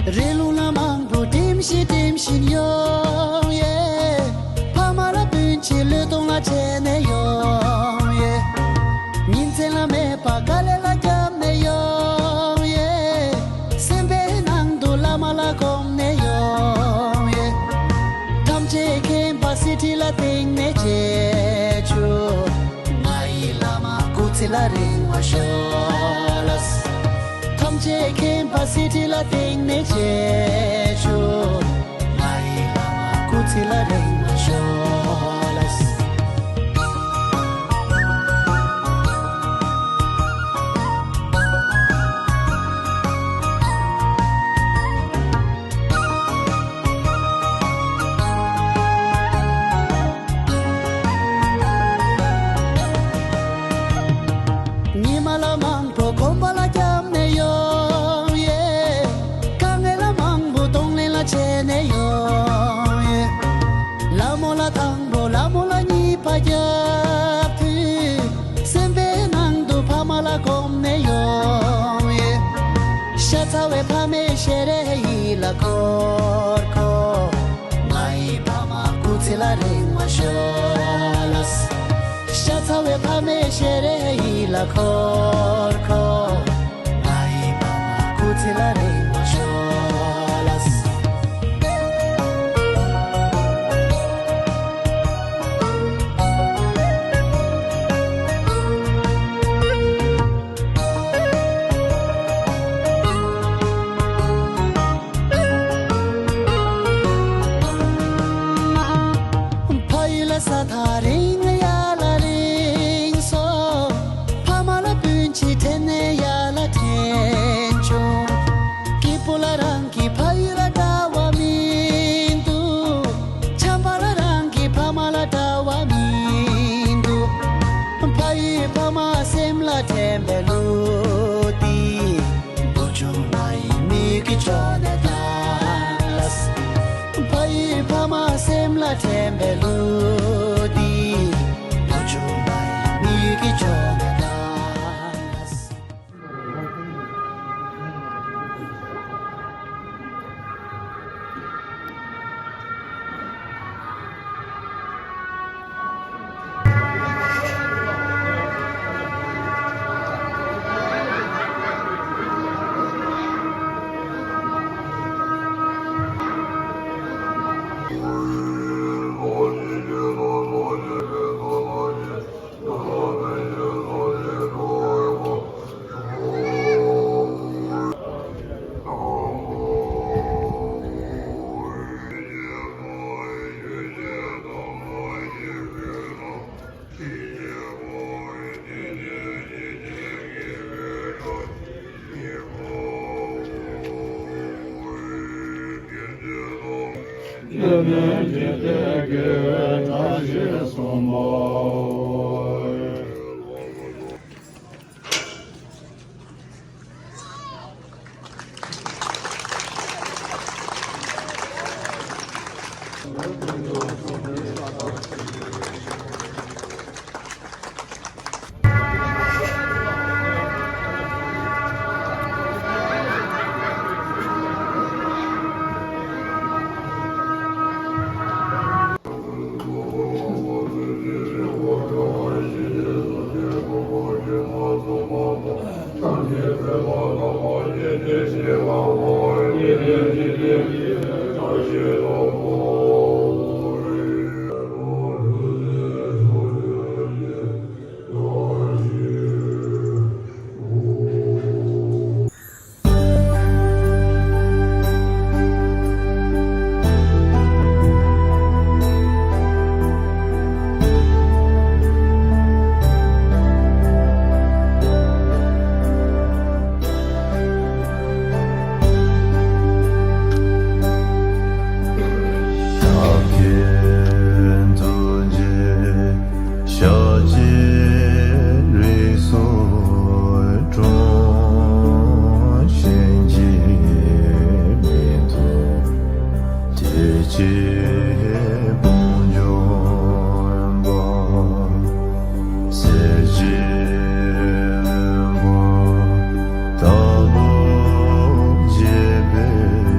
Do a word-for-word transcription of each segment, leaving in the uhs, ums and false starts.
རི་ལུང་ལ་མང་པོ་དྲིམ་ཞིག་དྲིམ་ཞིག་ཡོང་ཡེ། ཕ་མ་ལ་སྤུན་མཆེད་བློས་གཏོང་ལ་བྱས་ནས་ཡོང་ཡེ། ཉིན་མཚན་ལ་མེད་པ་དཀའ་ལས་ལ་བརྒྱབ་ནས་ཡོང་ཡེ། སེམས་པའི་ནང་དུ་བླ་མ་ལ་སྒོམ་ནས་ཡོང་ཡེ། ཐམས་ཅད་མཁྱེན་པ་གསེར་ཁྲི་ལ་བཏེགས་ནས་མཇལ་ཆོག་ང་ཡི་བླ་མ་སྐུ་ཚེ་ལ་རིང་བ་ཤོག་ལགས། ཐམས་ཅད་མཁྱེན་པ་གསེར་ཁྲི་ལ་བཏེགས་ནས་མཇལ་ཆོག་ང་ཡི་བླ་མ་སྐུ་ཚེ་ལ་རིང་བ་ཤོག་ལགས། ཉི་མ་ལ་མང་པོ་གོམ་པ་ལ་བརྒྱབ་ནས་ཡོང་ཡེ། དཀའ་ངལ་ལ་མང་པོ་གདོང་ལེན་ལ་བྱས་ནས་ཡོང་ཡེ། ལ་མོ་ལ་དང་པོ་ལ་མོ་ལ་གཉིས་པ་བརྒྱབ་དུས། སེམས་པའི་ནང་དུ་ཕ་མ་ལ་སྒོམ་ནས་ཡོང་ཡེ། ཤ་ཚ་བའི་ཕ་མའི་ཞལ་རས་ཡིད་ལ་འཁོར་འཁོར། ང་ཡི་ཕ་མ་སྐུ་ཚེ་ལ་རིང་བ་ཤོག་ལགས། ཤ་ཚ་བའི་ཕ་མའི་ཞལ་རས་ཡིད་ལ་འཁོར་འཁོར། ང་ཡི་ཕ་མ་སྐུ་ཚེ་ལ་རིང་བ་ཤོག་ལགས། ཕ་ཡུལ་ལ་ས་ཐག་རིང་ཡར་ལ་རིང་སོང་། ཕ་མ་ལ་སྤུན་མཆེད་དྲན་ནས་ཡར་ལ་དྲན་བྱུང་། སྐྱིད་པོ་ལ་རང་གི་ཕ་ཡུལ་ལ་འདྲ་བ་མི་འདུག་ཆམ་པ་ལ་རང་གི་ཕ་མ་ལ་འདྲ་བ་མི་འདུག་ཕ་ཡུལ་ཕ་མ་སེམས་ལ་དྲན་པའི་གླུ་འདི། བུ་ཆུང་ང་ཡི་མིག་གི་ཕྱོགས་ནས་བཏང་ལགས། ཕ་ཡུལ་ཕ་མ་སེམས་ལ་དྲན་པའི་གླུ་འདི། བུ་ཆུང་ང་ཡི་མིག་གི་ཕྱོགས་ནས་བཏང་ལགས། ཕྱག་རྒྱའི་རིགས་སུ་འཁྲུངས། གཞན་གྱིས་མི་ཐུབ་དེ་ཕྱིར་དཔུང་འཇོམས་པ། གསེར་གྱི་ལྷུན་པོ་ལྟ་བུ་འགྱེད་པའི་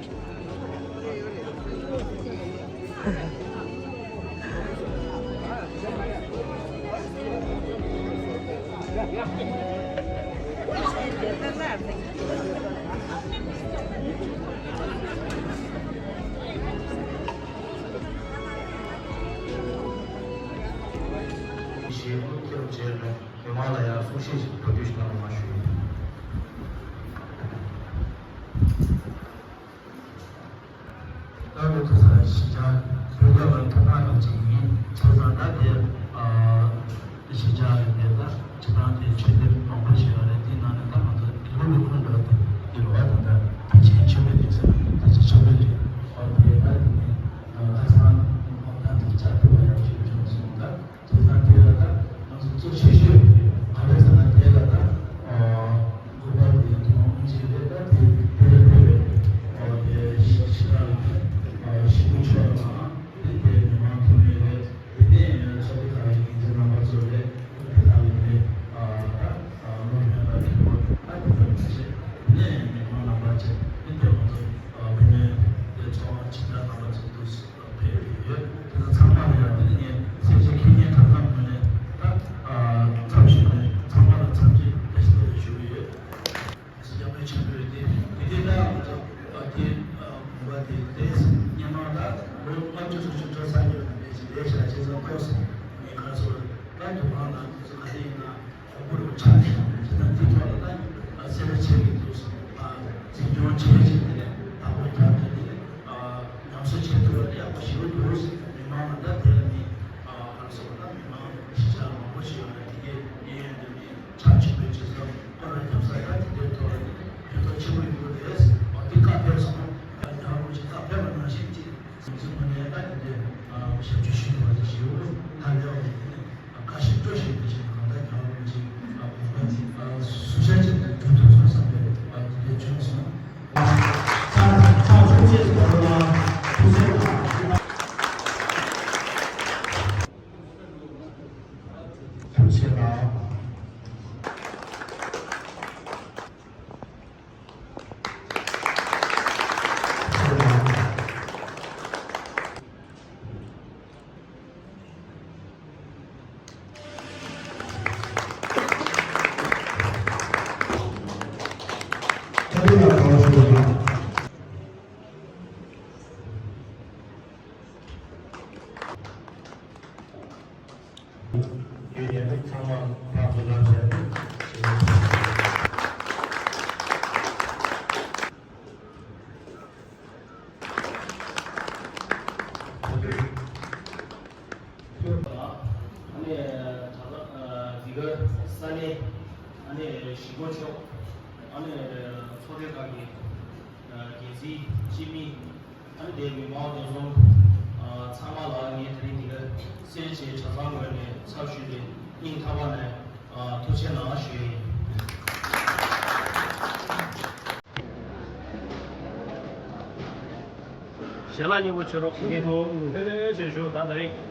ཞེས་དབུ་ཁྱེར་བྱས་ནས་མི་མང་ལ་ཡང་གསུང་བཤད་ཞིག་གོ་སྒྲིག་ཞུ་གནང་རོགས་གནང་ཞུ་ཡི། ད་ལོ་ཐོག་ས་གཞིས་ཆགས་བོད་རྒྱ་བར་ཐོག་མ་ནང་ཅིག་ཡིན། བྱས་ཙང་ད་དེ་གཞིས་ཆགས་ཡིན་པས་ད་སྤྱི་བཏང་དེ་ཆོས་དེབ་མང་པོ་ཞིག་ཡོད་རེད། དེའི་ནང་ནས་ད་ང་ཚོ་དགེ་ལུགས་ལས་ཁུངས་འདྲ་དེ་དགེ་ལུགས་པ་དང་ད་ཐེག་ཆེན་ཆོས་འཕེལ་རེད་ཟེར་ན་ཐེག་ཆེན་ཆོས་འཕེལ་རེད། ཨོ་དེ་ད་དེ་ནས་ཁ་སང་དམག་དང་དེ་བཅའ་ཐུབ་པ་ཡག་ཅིག་བྱུང་སོང་ད། དེ་དང་དེ་ལ་ད་ང་ཚོ་གཙོ་ཆེ་ཤོས་ག་རེ་ཟེར་ན་དེ་ལ་ད་དགོན་པ་དེ་ཐུན་མོང་མ་ཡིན་རེད། ད་དེ་དེ་ལ་དེ་རེད། དེ་ཤི་ཤི་ར་ལ་ཞི་མོ་ཆོས་ལ་དེ་དེ་མི་མང་ཐུན་མོང་རེད། དེ་ནས་ཚོགས་སྡེ་ཁག་གི་འགན་འཛིན་རྣམ་པ་ཚོ་རེད། དེ་དག་ལ་ནི་ད་ལོ་ལྔ་ལ་དེ་ལོ་ད་དེ་ལྟར་མ་བྱེད། དེ་ནས་མི་མང་རྣམ་པ་བྱེད་དེ་དེ་ང་ཚོ་བུད་མེད་དེ་ཚོགས་པ་སྦྱིན་བདག་རྣམ་པ་ཚོ་འདུག་ཕེབས་ཡོད། དེ་ཚོ་ཚང་མ་ལ་ཡང་དེ་ནས་ངས་སེམས་ཅན་ཁེ་ཉེན་གང་འཚམ་ངོས་ནས་ད་འཚམས་ཞུས་ནས་ཚང་མ་ལ་འཚམས་འདྲི་བཀྲ་ཤིས་བདེ་ལེགས་ཞུ་གི་ཡོད། ཡག་པོ་ཆེན་པོ་ཡོད་དེ། དེ་དེ་ལྟར་ང་ཚོ་དེ་མུ་བ་དེ་དེ་སྙན་མ་ད་ལོ་ལྔ་བཅུ་སོ་བཅུ་འགྲོ་ཚར་ཡོད་ན་དེ་ཞིག་ལས་བྱ་བྱེད་ཙང་ཏོག་ཙམ་ངས་ག་ཚོད་ད་དུ་ཁང་ན་དེ་ཚོ་ག་དེ་ཡིན་ན། ཁོ་རང་ཆ་ནས་ཇི་ལྟར་འདི་ཐོག་ལ་ད་སེམས་པ་ཆེ་གི་འདུག་ཟེར་ནས་འཛིན་སྐྱོང་བྱས་བྱས་ཏེ་བདག་པོ་རྒྱབ་སྟེ་ནས་ཉམས་གསོ་བྱེད་ཐུབ་པ་དེ་ཡག་པོ་ཞེ་པོ་འདུག་ཟེར། མི་མང་ལ་ད་དེ་ལ་ནི་ཧ་ལ་སོང་ན་མི་མང་གཞིས་ཆགས་མང་པོ་ཞིག་ཡོད་ན་དེ་གའི་གནས་ཡོད་འདི་ནི་ཕྱག་ཆེན་པོའི་རྗེས་སུ་ཁོ་རང་རྒྱབ་ས་ད་དེ་འདྲའི་ཐོག་ལ་ནི་ཕན་ཐོགས་ཆེན་པོ་ཡོང་གི་རེད་ཟེར་བ་དེ་བཀའ་ཕེབས་སོང་། ཡང་ཡང་རུ་ཅིག་བཀའ་ཕེབས་པ་ནང་བཞིན་ཅིག་སེམས་ཚོར་ངོས་ནས་ད་དེ་འདྲའི་ཞབས་ཕྱི་ཞུས་པ་ཞིག་ཞེ་པོ་ཧ་ལས་པ་རེད། དེ་ནི། བཀའ་ཤག་སྤྲོ་ཞིག་དེ་བཞིན་གང་ལྟར་རྒྱལ་བ་རིན་པོ་ཆེ་དགོངས་པ་ཟུར་བཞག་ཅིག་ཏུ་གྲུབ་ཐུབ་སོང་བསམ་པའི་དེ་འདྲ་བྱུང་སོང་། ཚང་ཚང་ཚོགས་ཆེན་སྐོར་ལ་ཐུགས་སེམས་དང་ཐུགས་རྗེ་གནང་། ཨ་ནི་ད་ལྟ་འདི་ག་ས་གནས་ཨ་ནི་གཞིས་འགོ་མཆོག་ཨ་ནི་ཚོགས་སྡེ་ཁག་གི་འགན་འཛིན་སྤྱི་མི་ཨ་ནི་དེ་མི་མང་དེ་ཚོ་ཚང་མ་ལ་ངས་དེ་རིང་འདི་ག་སེར་བྱེས་གྲྭ་ཚང་ངོས་ནས་ཚབ་ཞུས་ཏེ་སྙིང་ཐག་པ་ནས། ཨ། ཐུགས་རྗེ་གནང་ཞུ་ཡི་ཡིན། ཞལ་ལག་སྙིང་པོ་མཆོད་རོགས་ཞུ་གི་འདུག་ཕེབས་ཕེབས་ཕེབས་ཞུ་ད་དེ་རིང་།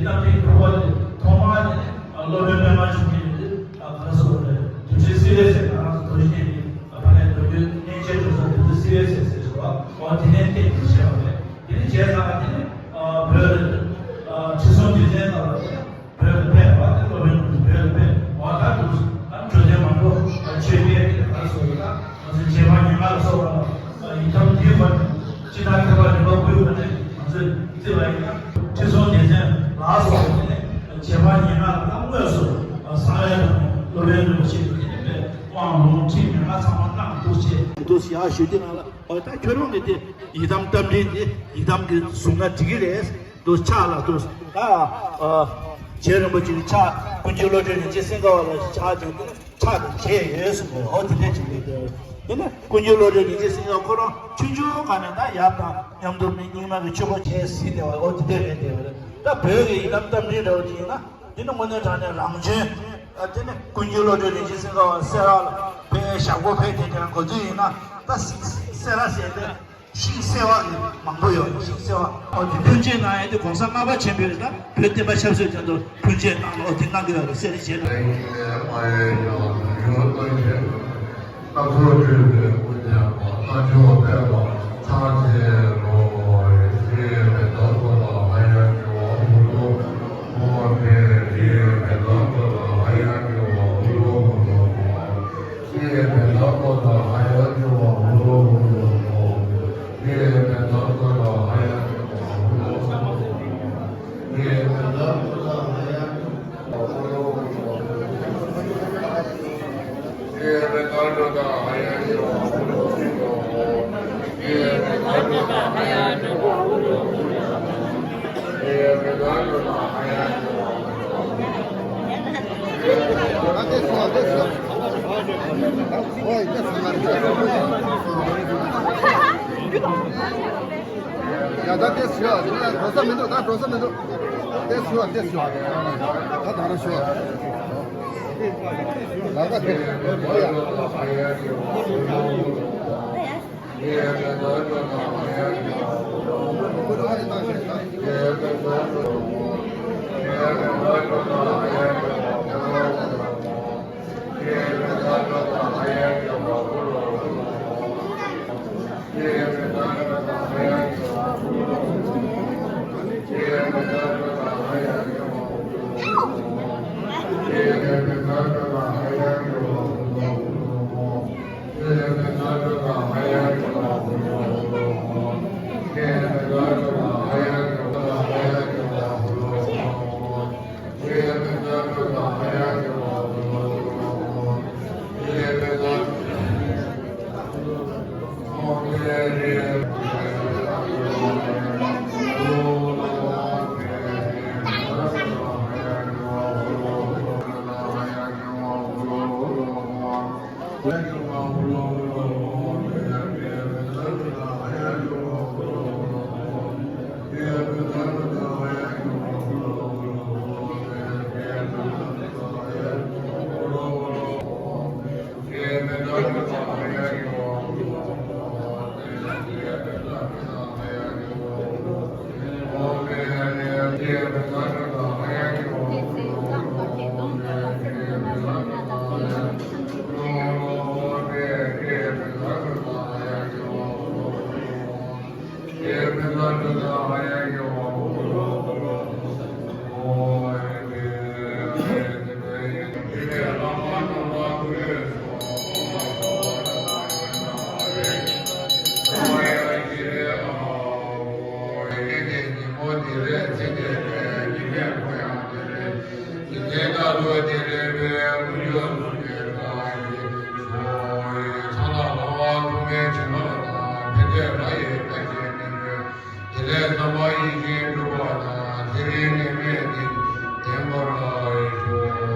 གཏམ་དཔེ་གྲུབ་པ་དེ་ཐོག་མར་དེ་ནས་སློབ་དཔོན་པད་མ་བྱུང་གི་ཡོད་དུས་ག་རེ་ཟེར་བ་རེད། དུས་ཆེན་བསིལ་བའི་ཟེར་ང་རང་ཚོ་དུས་ཆེན་གྱི་ཕ་ནས་མདོ་རྒྱུད་སྙན་ཆེན་གྲུབ་ས་དེ་ཚོ་བསིལ་བའི་ཟེར་ཟེར་བ་འོ་དེ་ནས་བལྟས་ཏེ་བྱས་པ་རེད། དེ་ནས་བྱས་ཙང་དེ་ནས་བོད་ཁྲི་སྲོང་ལྡེ་བཙན་ལ་བོད་ལ་ཕེབས་པ་དེ་སློབ་དཔོན་བོད་ལ་ཕེབས་འོ་ད་འདུག་ཨ་འགྲོ་དོན་མང་པོ་ཆོས་སྐད་དེ་ག་རེ་ཟེར་བ་ད་ང་ཚོ་རྗེ་འབངས་ཉེར་ལྔ་ལ་སོགས་པ་ལ་ཡི་དམ་འདུས་པ་ནས་སྤྱི་དང་ཁྱད་པར་རིམ་པ་དགུའི་བར་ནས་ང་ཚོས་བརྩིས་པ་ཡིན་ན་ཁྲི་སྲོང་ལྡེ་བཙན་ལ་སོགས་པ་དེ་ནས་རྗེ་འབངས་ཉེར་ལྔ་ལ་དངོས་སུ་གསང་བའི་དམ་ནས་སློབ་དཔོན་རིན་པོ་ཆེ་དེ་ནས་པའི་དབང་ལུང་ཁྲིད་ཉེར་ལྔ་ཚང་མ་གནང་འདུག་ཅེས་འདུག་ཡག་ཞུ་དུས་ནང་ལ་འོ་ད་ཁྱོད་རང་གི་དེ་ཡི་དམ་རྟ་མགྲིན་དེ་ཡི་དམ་གྱི་གཟུངས་སྔགས་འབྲི་གི་རེད། དུ་ཕྱག་ལ་དུ་ད་རྗེ་རིན་པོ་ཆེ་གི་ཕྱག་ཀུན་མཁྱེན་བློ་གྲོས་རིན་ཆེན་སེང་གེ་བ་ལ་ཕྱག་བྱས་ཏེ་ཕྱག་དེ་བྱས་ཡོད་གསུངས་པས་འོ་དེ་འདྲ་ཅིག་རེད་དེ། དེ་ནས་ཀུན་མཁྱེན་བློ་གྲོས་རིན་ཆེན་སེང་གེ་ཁོ་རང་ཆུང་ཆུང་སྒང་ནས་ད་ཡབ་དང་མཉམ་དུ་མི་རྙིང་མ་གི་ཆོས་སྒོ་བྱས་ཟིན་བསྡད་པ་འོ་དེ་འདྲ་རེད་བསྡད་པ་རེད། ད་བོད་ཀྱི་ཡི་དམ་རྟ་མགྲིན་འདྲ་བོ་ཅིག་ཡིན་ན་དེ་ནི་དངོས་གནས་དྲང་གནས་རང་བྱོན། དེ་ནི་ཀུན་མཁྱེན་བློ་གྲོས་རིན་ཆེན་སེང་གེ་བ་སེ་ར་ལ་ཕེབས་ཞབས་སྐོར་ཕེབས་དེ་དེ་རང་གོ་ཚོད་ཡིན་ན་ད་སེ་ར་ཟེར་ཏེ། ཤིང་གསལ་བ་མང་པོ་ཡོད། ཤིང་གསལ་བ། ཨོ་དེ་ཕུན་ཆད་གནང་ཡས་དེ་གོང་ས་ལྔ་པ་ཆེན་པོས་ད་བོད་བསྟན་པ་ཆབ་སྲིད་དོན་དུ་ཕུན་ཆད་གནང་ལ་ཨོ་དེ་གནང་གི་ཡོད་རེད་ཟེར་བྱས་ན། ཡ་ད་ཏེ་ཤོ་ཡ་འགྲོ་ས་མི་འདུག་ད་འགྲོ་ས་མི་འདུག་ཏེ་ཤོ་ཡ་ཏེ་ཤོ་ཡ་ད་ད་རུ་ཤོ་ཡ་ལ་ད་ཏེ་ཤོ་ཡ། དེ་ལས་རྣམ་པ་ཡིད་བཞིན་འགྲུབ་པ་དང་། དེ་རིང་ནད་མེད་ནི་བདེན་པར་ཤོག།